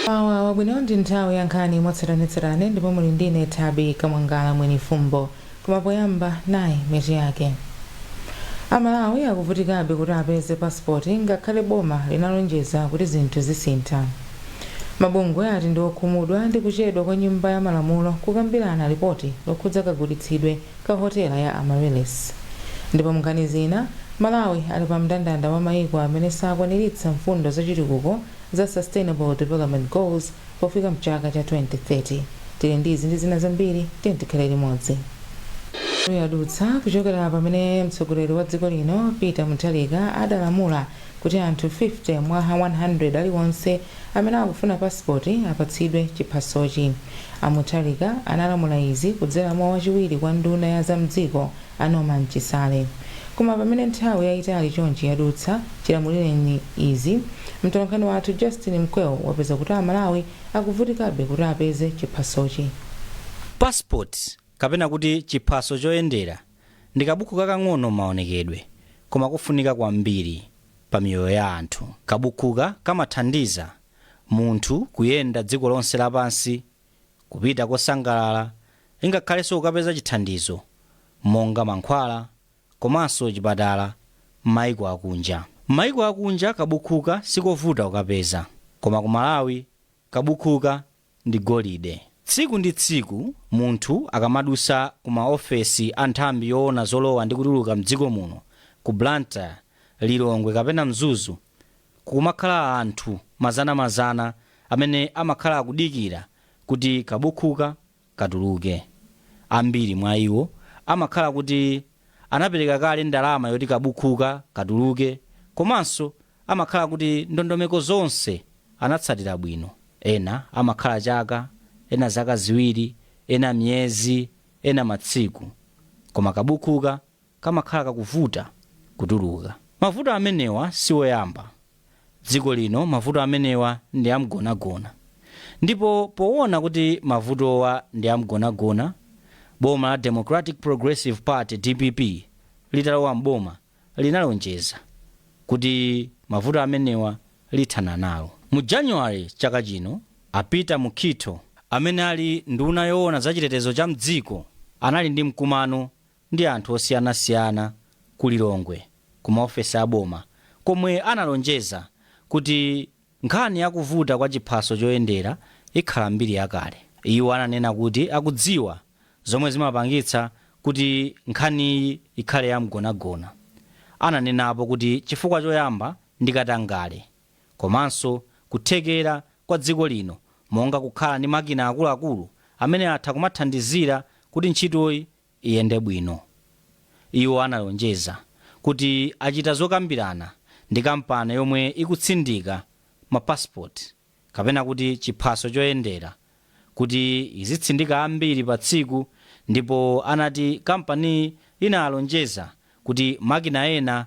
Awa wabwino, ndi nthawi ya nkhani mwatsatanetsatane ndipo muli ndine Thabi Kamwangala Mwini Fumbo. Koma poyamba, nayi mitu yake. Amalawi akuvutikabe kuti apeze pasipoti ngakhale boma linalonjeza kuti zinthu zisintha. Mabungwe ati ndi okhumudwa ndi kuchedwa kwa Nyumba ya Malamulo kukambirana ripoti lokhudza kagulitsidwe ka hotela ya Amaryllis. Ndipo munkhani zina, Malawi ali pa mndandanda wa mayiko amene sakwaniritsa mfundo zachitukuko za Sustainable Development Goals pofika mchaka cha 2030. Tili ndi izi ndi zina zambiri, tiye tikhale limodzi. Yadutsa kuchokera pamene mtsogoleri wa dziko lino Peter Mutharika adalamula kuti anthu 50 mwa 100 aliwonse amene akufuna pasipoti apatsidwe chiphasochi. A Mutharika analamula izi kudzera mwa wachiwiri kwa nduna ya zamdziko a Norman Chisale. Koma pamene nthawi yayitali chonchi yadutsa chilamulireni izi, mtolankhani wathu Justin Mkweu wapeza kuti Amalawi akuvutikabe kuti apeze chiphasochi. Passport kapena kuti chiphaso choyendera ndi kabuku kakang'ono maonekedwe, koma kufunika kwambiri pa miyoyo ya anthu. Kabukuka kamathandiza munthu kuyenda dziko lonse lapansi, kupita kosangalala, ingakhalenso kukapeza chithandizo monga mankhwala komanso chipatala m'mayiko akunja. M'mayiko akunja kabukuka sikovuta kukapeza, koma ku Malawi kabukuka ndi golide. Tsiku ndi tsiku munthu akamadusa ku maofesi a nthambi yoona zolowa ndi kutuluka mdziko muno ku Blantyre, Lilongwe kapena Mzuzu, kumakhala anthu mazanamazana amene amakhala akudikira kuti kabukhuka katuluke. Ambiri mwa iwo amakhala kuti anapereka kale ndalama yoti kabukhuka katuluke, komanso amakhala kuti ndondomeko zonse anatsatira bwino. Ena amakhala chaka, ena zaka 2, ena miyezi, ena matsiku, koma kabukhuka kamakhala kakuvuta kutuluka. Mavuto amenewa siwoyamba dziko lino, mavuto amenewa ndi amgonagona. Ndipo poona kuti mavutowa ndi amgonagona, boma la Democratic Progressive Party, DPP, litalowa mboma linalonjeza kuti mavuto amenewa lithana nawo. Mu January chaka chino, a Peter Mukhito amene ali nduna yoona za chitetezo cha mdziko anali ndi mkumano ndi anthu osiyanasiyana ku Lilongwe ku maofesi aboma, komwe analonjeza kuti nkhani yakuvuta kwa chiphaso choyendera ikhala mbiri yakale. Iwo ananena kuti akudziwa zomwe zimapangitsa kuti nkhaniyi ikhale yamgonagona. Ananenapo kuti chifukwa choyamba ndi katangale, komanso kuthekera kwa dziko lino monga kukhala ndi makina akuluakulu amene atha kumathandizira kuti ntchitoyi iyende bwino. Iwo analonjeza kuti achita zokambirana ndi kampani yomwe ikutsindika mapasipoti kapena kuti chiphaso choyendera kuti izitsindika ambiri pa tsiku, ndipo anati kampaniyi inalonjeza kuti makina ena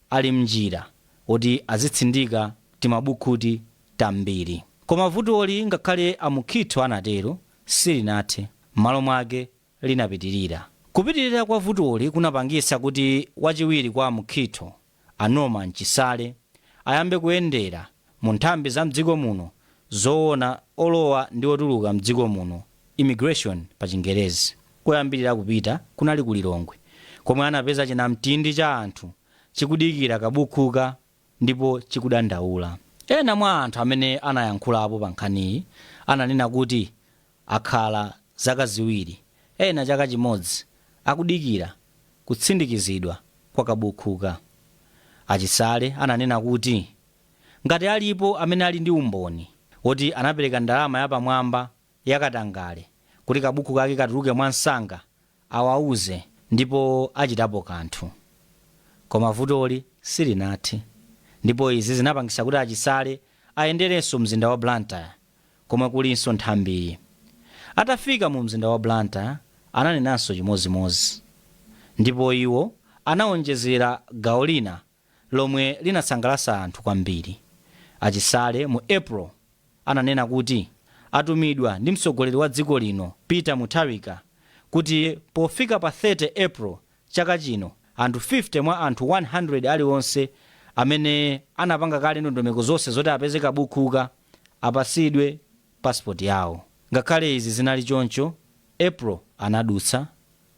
ali mnjira oti azitsindika timabukhuti tambiri. Koma vutoli, ngakhale a Mukhito anatero, silinathe, m'malo mwake linapitirira. Kupitirira kwa vutoli kunapangisa kuti wachiwiri kwa Mukhito a Norman Chisale ayambe kuyendera mu nthambi za mdziko muno zoona olowa ndi otuluka mdziko muno, immigration pa Chingerezi. Koyambirira kupita kunali ku Lilongwe, komwe anapeza chinamtindi cha anthu chikudikira kabukhuka ndipo chikudandaula. Ena mwa anthu amene anayankhulapo pa nkhaniyi ananena kuti akhala zaka 2, ena chaka chimodzi akudikira kutsindikizidwa kwa kabukhuka. A Chisale ananena kuti ngati alipo amene ali ndi umboni woti anapereka ndalama yapamwamba yakatangale kuti kabukhu kake katuluke mwansanga, awauze ndipo achitapo kanthu. Koma vutoli silinathe, ndipo izi zinapangisa kuti a Chisale ayenderenso mzinda wa Blantyre komwe kulinso nthambiyi. Atafika mu mzinda wa Blantyre ananenanso chimozimozi, ndipo iwo anawonjezera gawo lina lomwe linasangalatsa anthu kwambiri. A Chisale mu April ananena kuti atumidwa ndi mtsogoleri wa dziko lino Peter Mutharika kuti pofika pa 30 April chaka chino, anthu 50 mwa anthu 100 aliwonse amene anapanga kale ndondomeko zonse zoti apeze kabukhuka apasidwe. pasipoti yawo. Ngakhale izi zinali choncho, April anadutsa,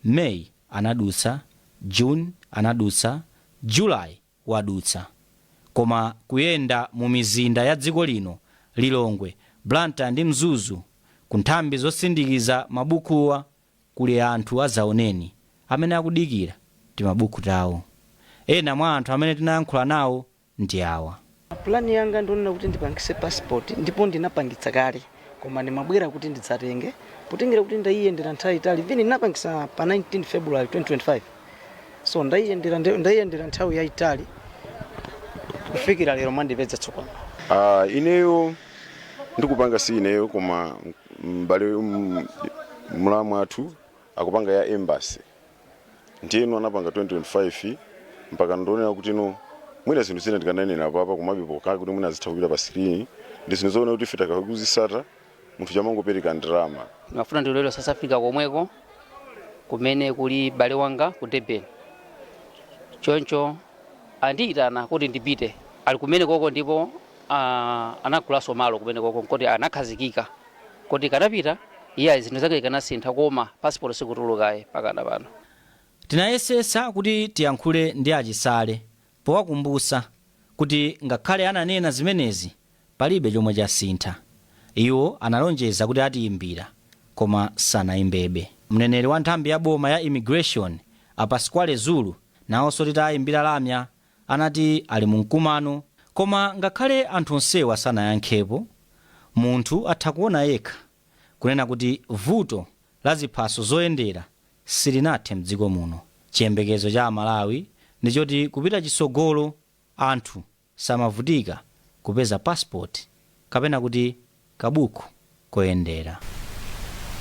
May anadutsa, June anadutsa, July wadutsa, koma kuyenda mu mizinda ya dziko lino, Lilongwe, Blantyre ndi Mzuzu, ku nthambi zosindikiza mabukuwa, kuli anthu azaoneni amene akudikira timabuku tawo. Ena mwa anthu amene tinayankhula nawo ndi awa. Pulani yanga ndionena kuti ndipangise passport, ndipo ndinapangitsa kale, koma ndimabwera kuti ndidzatenge, potengera kuti ndayiyendera nthawi itali. Vini ndinapangisa pa 19 February 2025, so ndayiyendera nthawi yayitali kufikira lero mwandipedza tsopano. Ineyo ndikupanga, si ineyo koma m'bale, mlamu athu akupanga ya embassy. Ndiyeno anapanga 2025 mpaka ndionera kuti no, mwina zinthu zina ndikananena papa komabe pokaka kuti mwina zitha kupita pa screen, ndi zinthu zoona kuti ife takakuzisata munthu chamangopereka ndalama. Ndimafuna ndilowere South Africa komweko kumene kuli bale wanga ku Durban. Choncho andiyitana kuti ndipite, ali kumene koko, ndipo anagulanso malo kumene koko nkoti anakhazikika kuti kanapita iye zinthu zake ikanasintha, koma passport sikutulukayi pakana pano. Tinayesesa kuti tiyankhule ndi achisale powakumbutsa kuti ngakhale ananena zimenezi, palibe chomwe chasintha. Iwo analonjeza kuti atiyimbira, koma sanayimbebe. Mneneri wa nthambi ya boma ya immigration, a Pasquale Zulu, nawonso titayimbira lamya anati ali mumkumano. Koma ngakhale anthu onsewa sanayankhepo, munthu atha kuona yekha kunena kuti vuto la ziphaso zoyendera silinathe mdziko muno. Chiyembekezo cha Amalawi ndi choti kupita chitsogolo anthu samavutika kupeza passport kapena kuti kabuku koyendera.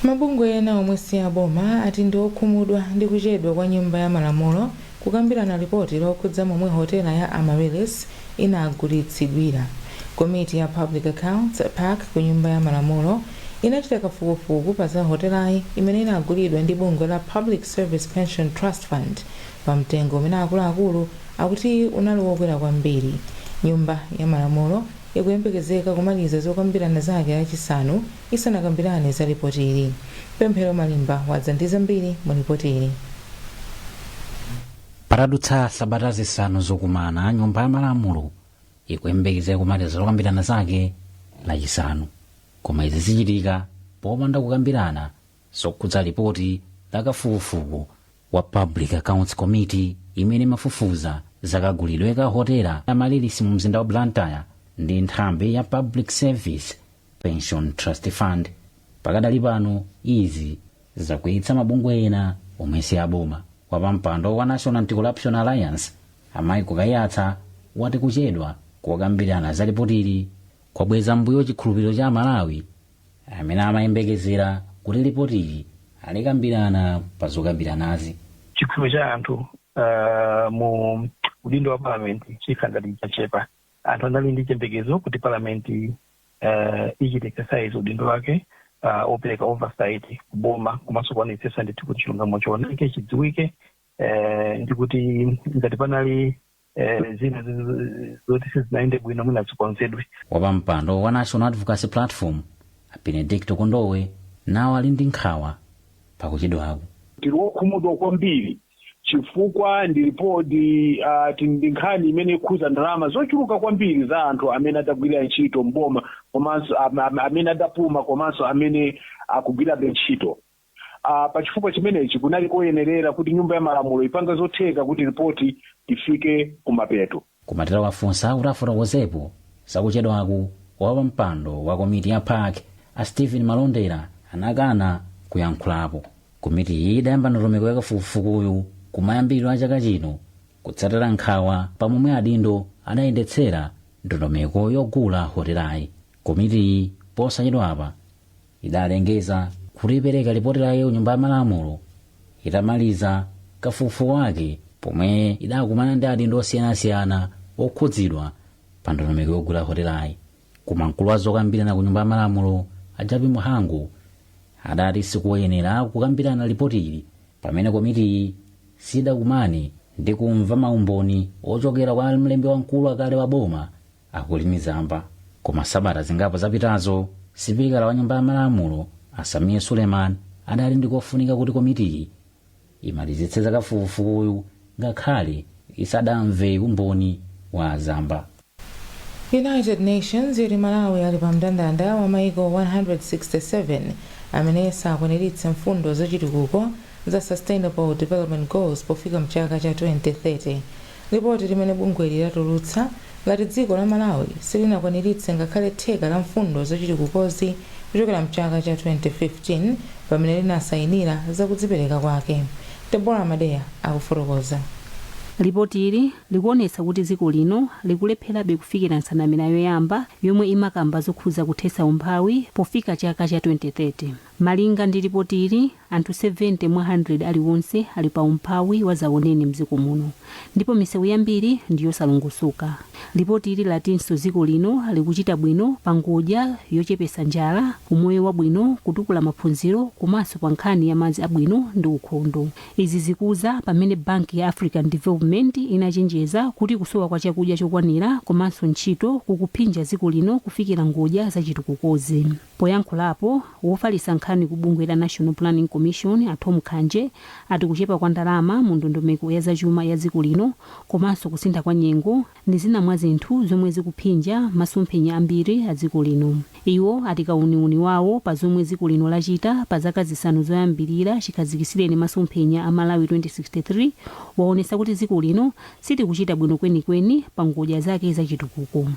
Mabungwe ena omwe si aboma ati ndi okhumudwa ndi kuchedwa kwa Nyumba ya Malamulo kukambirana ripoti lokhudza momwe hotela ya Amaryllis inagulitsidwira. Komiti ya Public Accounts, PAC, ku Nyumba ya Malamulo inachita kafukufuku pa za hotelayi imene inagulidwa ndi bungwe la Public Service Pension Trust Fund pa mtengo umene akuluakulu akuti unali wokwera kwambiri. Nyumba ya Malamulo ikuyembekezeka kumaliza zokambirana zake Lachisanu isanakambirane za ripoti ili. Pemphero Malimba wadza ndi zambiri mu ripoti ili. Patadutsa sabata 5 zokumana, Nyumba ya Malamulo ikuyembekezeka kumaliza zokambirana zake Lachisanu, koma izi zichitika popanda kukambirana zokhudza ripoti la kafukufuku wa Public Accounts Committee imene imafufuza zakagulidwe ka hotela Amaryllis mu mzinda wa Blantyre ndi nthambi ya Public Service Pension Trust Fund. Pakadali pano izi zakwiyitsa mabungwe ena omwe si aboma. Wapampando wa National Anti-Corruption Alliance, a Michael Kaiyatsa, wati kuchedwa kokambirana za ripotili kwabweza mbuyo chikhulupiriro cha Amalawi amene amayembekezera kuti ripotili alikambirana pa zokambiranazi. Chikhulupiriro cha anthu mu udindo wa palamenti chikhala ngati chachepa. Anthu anali ndi chiyembekezo kuti palamenti ichite exercise udindo wake opereka oversight kuboma komanso kuonetsetsa ndithu kuti chilungamo chioneke, chidziwike, ndi kuti ngati panali zina zoti sizinayende bwino mwina zikonzedwe. Wapampando wa National Advocacy Platform, Benedicto Kondowe, nawo ali ndi nkhawa pakuchedwaku. Tili wokhumudwa kwambiri chifukwa ndi ripoti ndi nkhani imene ikhuza ndalama zochuluka kwambiri za anthu amene adagwira ntchito mboma komanso amene adapuma komanso amene akugwirabe ntchito. Pachifukwa chimenechi kunali koyenerera kuti Nyumba ya Malamulo ipange zotheka kuti ripoti ifike kumapeto. Kumatera wafunsa kuti afotokozepo zakuchedwaku, wapampando wa komiti ya PAC, a Stephen Malondera, anakana kuyankhulapo. Komiti iyi idayamba ndondomeko ya kafukufukuyu kumayambiriro a chaka chino kutsatira nkhawa pamomwe adindo adayendetsera ndondomeko yogula hotelayi. Komiti iyi posachedwapa idalengeza kuti ipereka ripoti lake ku Nyumba ya Malamulo itamaliza kafukufuku wake, pomwe idakumana ndi adindo osiyanasiyana okhudzidwa pa ndondomeko yogula hotelayi. Koma mkulu wa zokambirana ku Nyumba ya Malamulo, a Jappie Mhango, adati sikuyenera kukambirana ripotili pamene komitiyi sidakumane ndi kumva maumboni ochokera kwa mlembi wamkulu akale wa boma, a Colleen Zamba. Koma sabata zingapo zapitazo, Sipikala wa Nyumba ya Malamulo a Sameer Suleman adali ndikofunika kuti komitiyi imalizitse zakafukufukuyu ngakhale isadamve umboni wa azamba. United Nations yati Malawi ali pa mndandanda wa maiko 167 amene sakwaniritsa mfundo zachitukuko za Sustainable Development Goals pofika mchaka cha 2030. Ripoti limene bungweli latulutsa lati dziko la Malawi silinakwaniritse ngakhale theka la mfundo zachitukukozi kuchokera mchaka cha 2015 pamene linasayinira zakudzipereka kwake. Debora Madeya akufotokoza. Ripoti ili likuonetsa kuti dziko lino likulepherabe kufikira nsanamira yoyamba yomwe imakamba zokhuza kuthetsa umphawi pofika chaka cha 2030. Malinga ndi ripoti ili, anthu 70 mwa 100 aliwonse ali pa umphawi wa zaoneni mdziko muno, ndipo misewu yambiri ndiyosalongosoka. Ripoti ili latinso dziko lino likuchita bwino pa ngodya yochepesa njala, umoyo wabwino, kutukula maphunziro komanso pa nkhani ya madzi abwino ndi ukhondo. Izi zikuza pamene banki ya African Development inachenjeza kuti kusowa kwa chakudya chokwanira komanso ntchito kukuphinja dziko lino kufikira ngodya zachitukukozi. Poyankhulapo, wofalitsa nkhani ku bungwe la National Planning Commission a Tom Khanje ati kuchepa kwa ndalama mu ndondomeko ya zachuma ya dziko lino komanso kusintha kwa nyengo ndi zina mwa zinthu zomwe zikuphinja masomphenya ambiri a dziko lino. Iwo ati kauniuni wawo pa zomwe dziko lino lachita pa zaka 5 zoyambirira chikhazikitsireni masomphenya a Malawi 2063 waonetsa kuti dziko lino silikuchita bwino kwenikweni pa ngodya zake zachitukuko.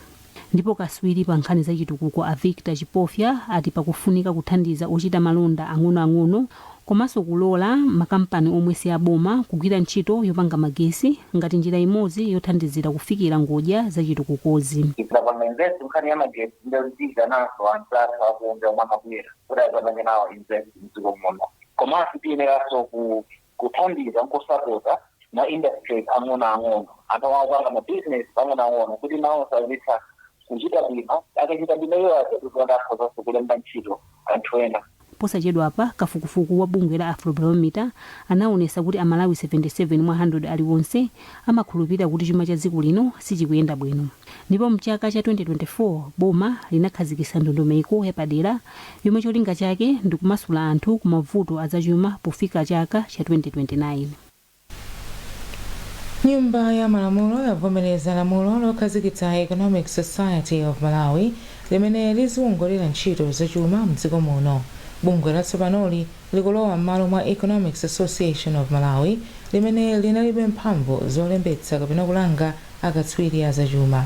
Ndipo kaswiri pa nkhani zachitukuko a Victor Chipofya ati pakufunika kuthandiza ochita malonda ang'onoang'ono komanso kulola makampani omwe si aboma kugwira ntchito yopanga magesi ngati njira imodzi yothandizira kufikira ngodya zachitukukozi. Tikapanga invest nkhani ya magesi, ndozika naso anthu athu akunja omwe amabwera kuti azapange nawo invest mdziko muno. Komanso tiyeneranso kuthandiza nkusapota ma industries ang'onoang'ono, anthu amapanga ma business ang'onoang'ono, kuti nawo sazitha kuchita bwino. Akachita bwino iwo azatikuona akhozanso kulemba ntchito anthu ena. Posachedwapa, kafukufuku wa bungwe la Afrobarometer anaonetsa kuti Amalawi 77 mwa 100 aliwonse amakhulupirira kuti chuma cha dziko lino sichikuyenda bwino. Ndipo mchaka cha 2024 boma linakhazikitsa ndondomeko yapadera yomwe cholinga chake ndi kumasula anthu ku mavuto azachuma pofika chaka cha 2029. Nyumba ya Malamulo yavomereza lamulo lokhazikitsa Economic Society of Malawi limene liziwongolera ntchito zachuma mdziko muno. Bungwe latsopanoli likulowa m'malo mwa Economics Association of Malawi limene linalibe mphamvu zolembetsa kapena kulanga akatswiri azachuma.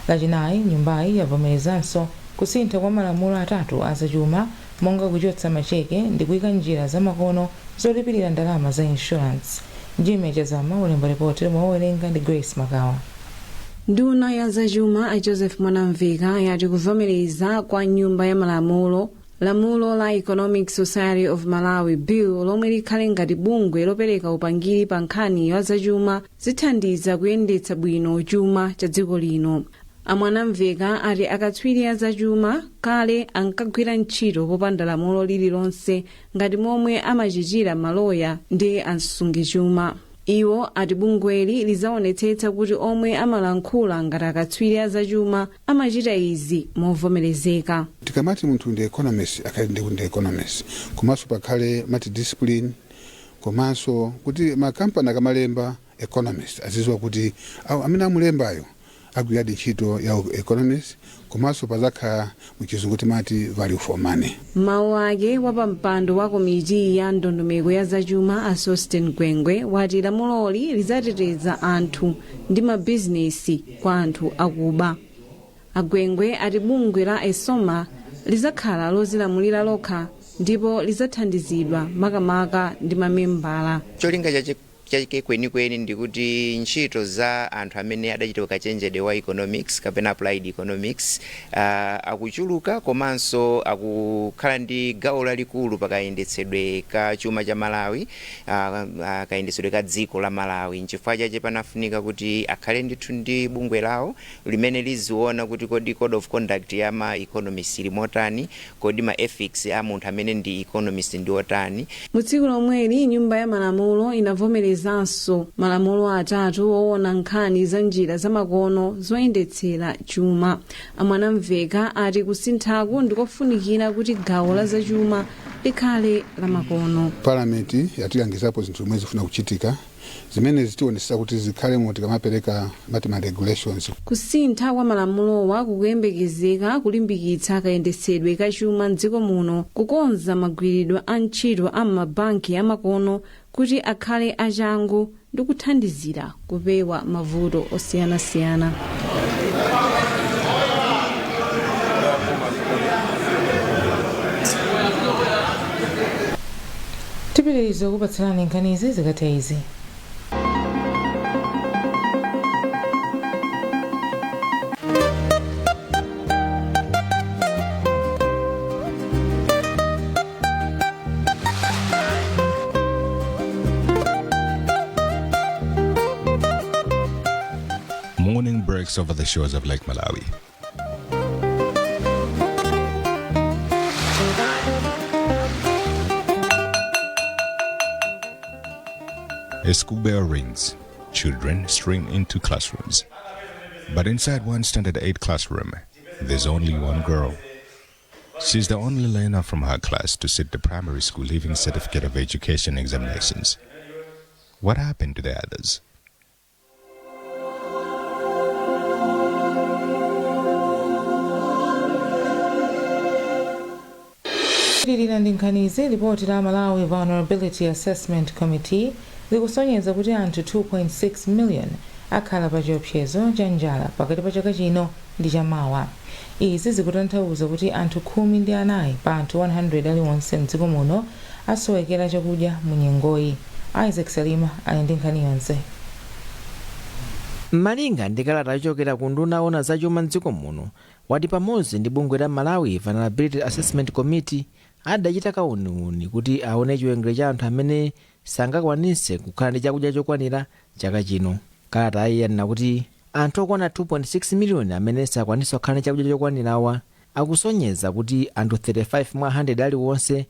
Lachinayi, nyumbayi yavomerezanso kusintha kwa malamulo atatu azachuma, monga kuchotsa macheke ndi kuyika njira zamakono zolipirira ndalama za insurance. Jimmy Chazama ulemba ripoti lomwe wawerenga ndi Grace Makawa. Nduna ya zachuma a Joseph Mwanamveka yati kuvomereza kwa Nyumba ya Malamulo lamulo la Economic Society of Malawi Bill, lomwe likhale ngati bungwe lopereka upangiri pa nkhani ya zachuma, zithandiza kuyendetsa bwino chuma cha dziko lino. Amwanamveka ati akatswiri a zachuma kale ankagwira ntchito popanda lamulo lililonse, ngati momwe amachitira maloya ndi amsungichuma. Iwo ati bungweli lizaonetsetsa kuti omwe amalankhula ngati akatswiri a zachuma amachita izi movomerezeka. Tikamati munthu ndi economist, akhale ndi ndi economist, komanso pakhale multidiscipline, komanso kuti makampani akamalemba economist azidziwa kuti amene amulembayo agwiradi ntchito ya economist, komanso pazakhala, muchizungu timati, value for money. Mawu ake, wapampando wa komiti ya ndondomeko ya zachuma a Sosten Gwengwe wati lamuloli lizateteza anthu ndi mabizinesi kwa anthu akuba. Agwengwe ati bungwe la ESOMA lizakhala lozilamulira lokha ndipo lizathandizidwa makamaka ndi mamembala. Cholinga chake kwenikweni ndikuti ntchito za anthu amene adachita ukachenjede wa economics kapena applied economics akuchuluka komanso akukhala ndi gawo lalikulu pakayendetsedwe ka chuma cha Malawi, kayendetsedwe ka dziko la Malawi. Nchifukwa chache panafunika kuti akhale ndithu ndi bungwe lawo limene liziona kuti kodi code of conduct ya ma economist ili motani, kodi ma ethics a munthu amene ndi economist ndi otani. Mu tsiku lomweli, Nyumba ya Malamulo inavomereza yavomerezanso malamulo atatu owona nkhani za njira zamakono zoyendetsera chuma. Amwanamveka ati kusinthaku ndikofunikira kuti gawo la zachuma likhale lamakono. Palamenti yatilangizapo zinthu zomwe zifuna kuchitika zimene zitionetsa kuti zikhalemo tikamapereka mati ma regulations. Kusintha kwa malamulowa kukuyembekezeka kulimbikitsa kayendetsedwe kachuma mdziko muno, kukonza magwiridwe a ntchito a mabanki amakono kuti akhale achangu ndi kuthandizira kupewa mavuto osiyanasiyana. Tipitiriza kupatsirani nkhanizi zikatha izi. Morning breaks over the shores of Lake Malawi. A school bell rings. Children stream into classrooms. But inside one standard 8 classroom, there's only one girl. She's the only learner from her class to sit the primary school leaving certificate of education examinations. What happened to the others? Lilira ndi nkhanizi. Ripoti la Malawi Vulnerability Assessment Committee likusonyeza kuti anthu 2.6 million akhala pa chiopsezo cha njala pakati pa chaka chino ndi chamawa. Izi zikutanthauza kuti anthu 14 pa anthu 100 aliwonse mdziko muno asowekera chakudya mu nyengoyi. Isaac Salima ali ndi nkhani yonse. Malinga ndi kalata yochokera ku nduna yoona zachuma mdziko muno, wati pamodzi ndi bungwe la Malawi Vulnerability Assessment Committee adachita kauniuni kuti aone chiwerengero cha anthu amene sangakwanise kukhala ndi chakudya chokwanira chaka chino. Kalata iyi yanena kuti anthu okwana 2.6 miliyoni amene sakwanisa kukhala ndi chakudya chokwanirawa akusonyeza kuti anthu 35 mwa 100 aliwonse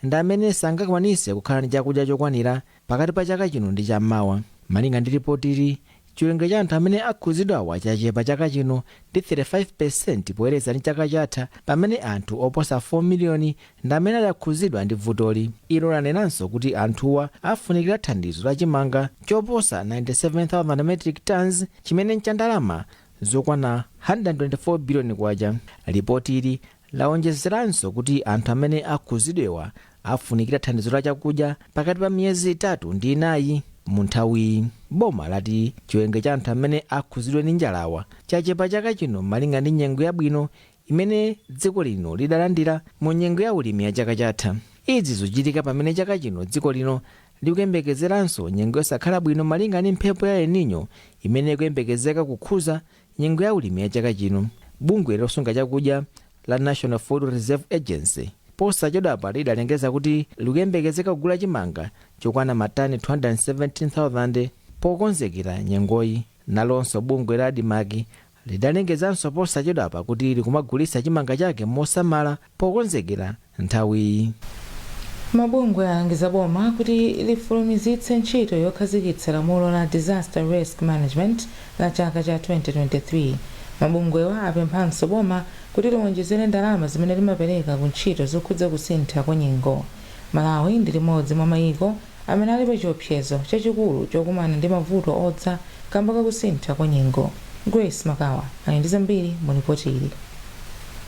ndi amene sangakwanise kukhala ndi chakudya chokwanira pakati pa chaka chino ndi cham'mawa. Malinga ndi ripotili, chiwerengero cha anthu amene akhuzidwawa chachepa chaka chino ndi 35% poyerekeza ndi chaka chatha, pamene anthu oposa 4 miliyoni ndi amene adakhuzidwa ndi vutoli. Ilo lanenanso kuti anthuwa afunikira thandizo la chimanga choposa 97,000 metric tons, chimene nchandalama zokwana 124 biliyoni kwacha. Ripoti ili laonjezeranso kuti anthu amene akhuzidwewa afunikira thandizo la chakudya pakati pa miyezi 3 ndi 4. Mu nthawiyi, boma lati chiwerengero cha anthu amene akhuzidwe ndi njalawa chachepa chaka chino malinga ndi nyengo yabwino imene dziko lino lidalandira mu nyengo ya ulimi ya chaka chatha. Izi zochitika pamene chaka chino dziko lino likuyembekezeranso nyengo yosakhala bwino malinga ndi mphepo ya El Nino imene ikuyembekezeka kukhuza nyengo ya ulimi ya chaka chino. Bungwe losunga chakudya la National Food Reserve Agency posachedwapa lidalengeza kuti likuyembekezeka kugula chimanga chokwana matani 217,000 pokonzekera nyengoyi. Nalonso bungwe la ADMARC lidalengezanso posachedwapa kuti likumagulitsa chimanga chake mosamala pokonzekera nthawiyi. Mabungwe alangiza boma kuti lifulumizitse ntchito yokhazikitsa lamulo la Disaster Risk Management la chaka cha 2023. Mabungwewa apemphanso boma kuti liwonjezere ndalama zimene limapereka ku ntchito zokhudza kusintha kwa nyengo. Malawi ndi limodzi mwa mayiko amene ali pa chiopsezo chachikulu chokumana ndi mavuto odza kamba kakusintha kwa nyengo. Grace Makawa ali ndi zambiri mu ripoti ili.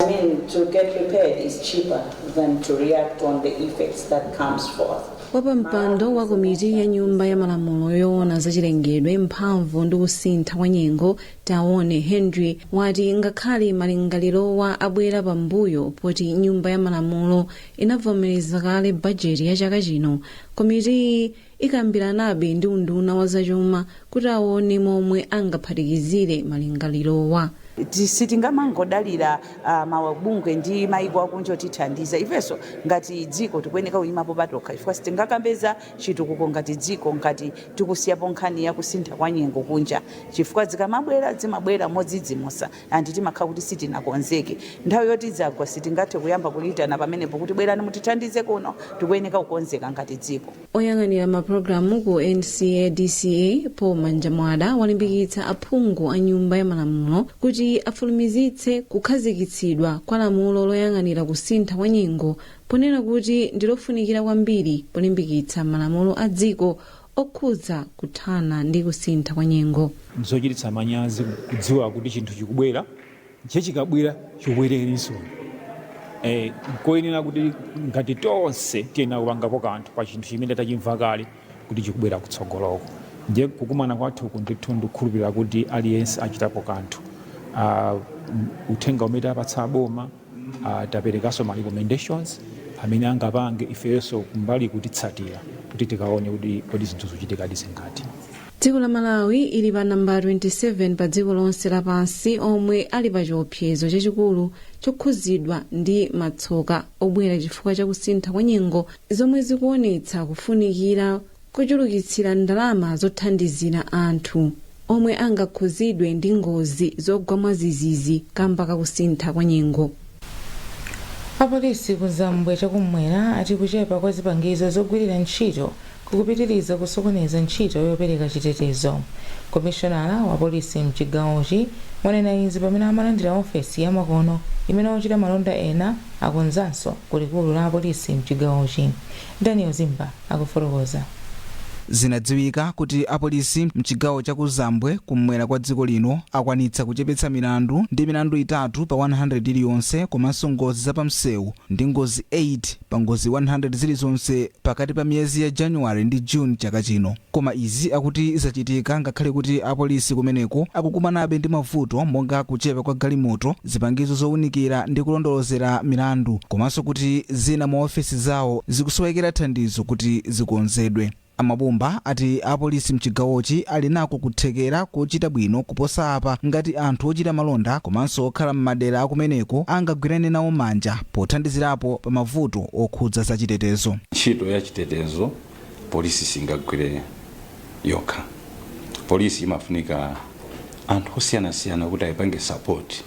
I mean, to get prepared is cheaper than to react on the effects that comes forth. Wapampando wa komiti ya nyumba ya malamulo yoona zachilengedwe, mphamvu ndi kusintha kwa nyengo, Taone Henry, wati ngakhale malingalirowa abwera pambuyo poti nyumba ya malamulo inavomereza kale bajeti ya chaka chino, komitiyi ikambiranabe ndi unduna wa zachuma kuti aone momwe angaphatikizire malingalirowa. Sitingamangodalira mabungwe ndi maiko akunja otithandiza. Ifenso ngati dziko tikuyeneka kuyimapo patokha, chifukwa sitingakambeza chitukuko ngati dziko ngati tikusiyapo nkhani ya kusintha kwa nyengo kunja, chifukwa zikamabwera zimabwera modzidzimutsa and timakhala kuti sitinakonzeke. Nthawi yoti zagwa sitingathe kuyamba kulitana pamenepo kuti bwerani mutithandize kuno. Tikuyeneka kukonzeka ngati dziko. Oyang'anira mapulogalamu ku NCADCA, Paul Manjamwada, walimbikitsa aphungu a Nyumba ya Malamulo kuti afulumizitse kukhazikitsidwa kwa lamulo loyang'anira kusintha kwa nyengo, ponena kuti ndilofunikira kwambiri polimbikitsa malamulo a dziko okhudza kuthana ndi kusintha kwa nyengo. Nzochititsa manyazi kudziwa kuti chinthu chikubwera, chikabwera chikubwererenso. Nkoyenera kuti ngati tonse tiyenera kupangapo kanthu pa chinthu chimene tachimva kale kuti chikubwera kutsogoloko. Ndiye kukumana kwathuku ndithu ndikukhulupirira kuti aliyense achitapo kanthu. Uthenga umene tapatsa boma, taperekanso ma recommendations amene angapange, ifenso kumbali kutitsatira kuti tikaone kuti kodi zinthu zikuchitikadi zingati. Dziko la Malawi ili pa namba 27 pa dziko lonse lapansi omwe ali pa chiopsezo chachikulu chokhuzidwa ndi matsoka obwera chifukwa cha kusintha kwa nyengo, zomwe zikuonetsa kufunikira kuchulukitsira ndalama zothandizira anthu omwe angakhuzidwe ndi ngozi zogwa mwadzidzidzi kamba kakusintha kwa nyengo. Apolisi ku Zambwe chakumwera ati kuchepa kwa zipangizo zogwirira ntchito kukupitiriza kusokoneza ntchito yopereka chitetezo. Komishonala wa polisi mchigawochi wanena izi pamene amalandira ofesi yamakono imene ochita malonda ena akonzanso ku likulu la apolisi mchigawochi. Daniel Zimba akufotokoza. Zinadziwika kuti apolisi mchigawo cha Kuzambwe kumwera kwa dziko lino akwanitsa kuchepetsa milandu ndi milandu 3 pa 100 iliyonse, komanso ngozi zapamsewu ndi ngozi 8 pa ngozi 100 zilizonse pakati pa miyezi ya Januwale ndi June chaka chino. Koma izi akuti zachitika ngakhale kuti apolisi kumeneko akukumanabe ndi mavuto monga kuchepa kwa galimoto, zipangizo zowunikira ndi kulondolozera milandu, komanso kuti zina mwa ofesi zawo zikusowekera thandizo kuti zikonzedwe. Amabumba ati apolisi mchigawochi ali nako kuthekera kochita bwino kuposa apa ngati anthu ochita malonda komanso okhala m'madera akumeneko angagwirane nawo manja pothandizirapo pa mavuto okhudza zachitetezo. Ntchito ya chitetezo polisi singagwire yokha. Polisi imafunika anthu osiyanasiyana kuti ayipange support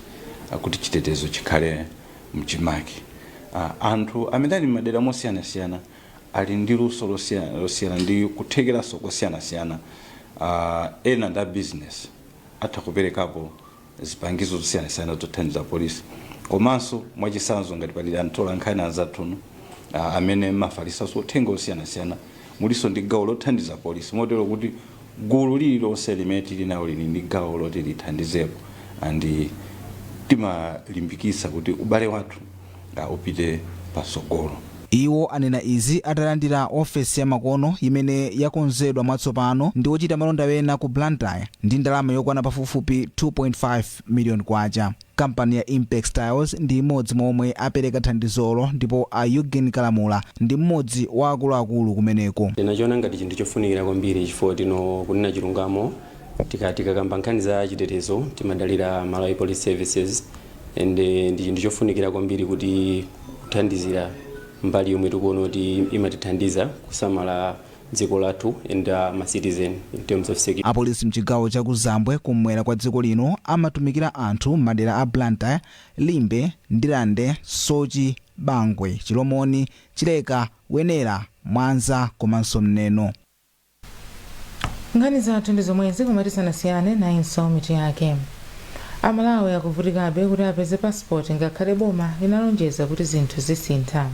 kuti chitetezo chikhale mchimake. Anthu amene ali m'madera mosiyanasiyana ali ndi luso losiyana ndi kuthekeranso kosiyanasiyana. Ena ndi a business, atha kuperekapo zipangizo zosiyanasiyana zothandiza polisi. Komanso mwachitsanzo ngati pali atola nkhani anzathuno amene mafalisanso uthenga osiyanasiyana, mulinso ndi gawo lothandiza polisi, motero kuti gulu lililonse limene tili nawo lili ndi gawo loti lithandizepo, and timalimbikitsa kuti ubale wathu upite patsogolo. Iwo anena izi atalandira ofesi ya makono imene yakonzedwa mwatsopano ndi ochita malonda ena ku Blantyre ndi ndalama yokwana pafupifupi 2.5 miliyoni kwacha. Kampani ya Impex Tiles ndi imodzi momwe apereka thandizolo, ndipo a Eugen Kalamula ndi mmodzi wa akuluakulu kumeneko. Tinachiona ngati chinthu chofunikira kwambiri chifukwa tino kunena chilungamo, tikakamba nkhani za chitetezo timadalira Malawi Police Services, and ndi chinthu chofunikira kwambiri kuti kuthandizira mbali yomwe tikuona kuti imatithandiza kusamala dziko lathu and ma citizen in terms of security. Apolisi mchigawo cha Kuzambwe kumwera kwa dziko lino amatumikira anthu m'madera a Blantyre, Limbe, Ndirande, Sochi, Bangwe, Chilomoni, Chileka, Wenera, Mwanza komanso Mneno. Nkhani zathu ndi zomwezi, koma tisanasiyane nayinso mitu yake. Amalawi akuvutikabe kuti apeze pasipoti ngakhale boma linalonjeza kuti zinthu zisintha.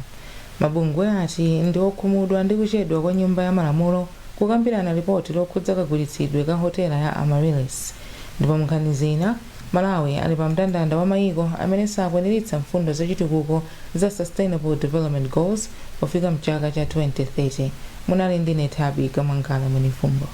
Mabungwe ati ndi okhumudwa ndi kuchedwa kwa Nyumba ya Malamulo kukambirana lipoti lokhudza kagulitsidwe ka hotela ya Amaryllis. Ndipo munkhani zina, Malawi ali pa mndandanda wa mayiko amene sakwaniritsa mfundo zachitukuko za Sustainable Development Goals pofika mchaka cha 2030. Munali ndine Thabi Kamwangala Mwenifumbo.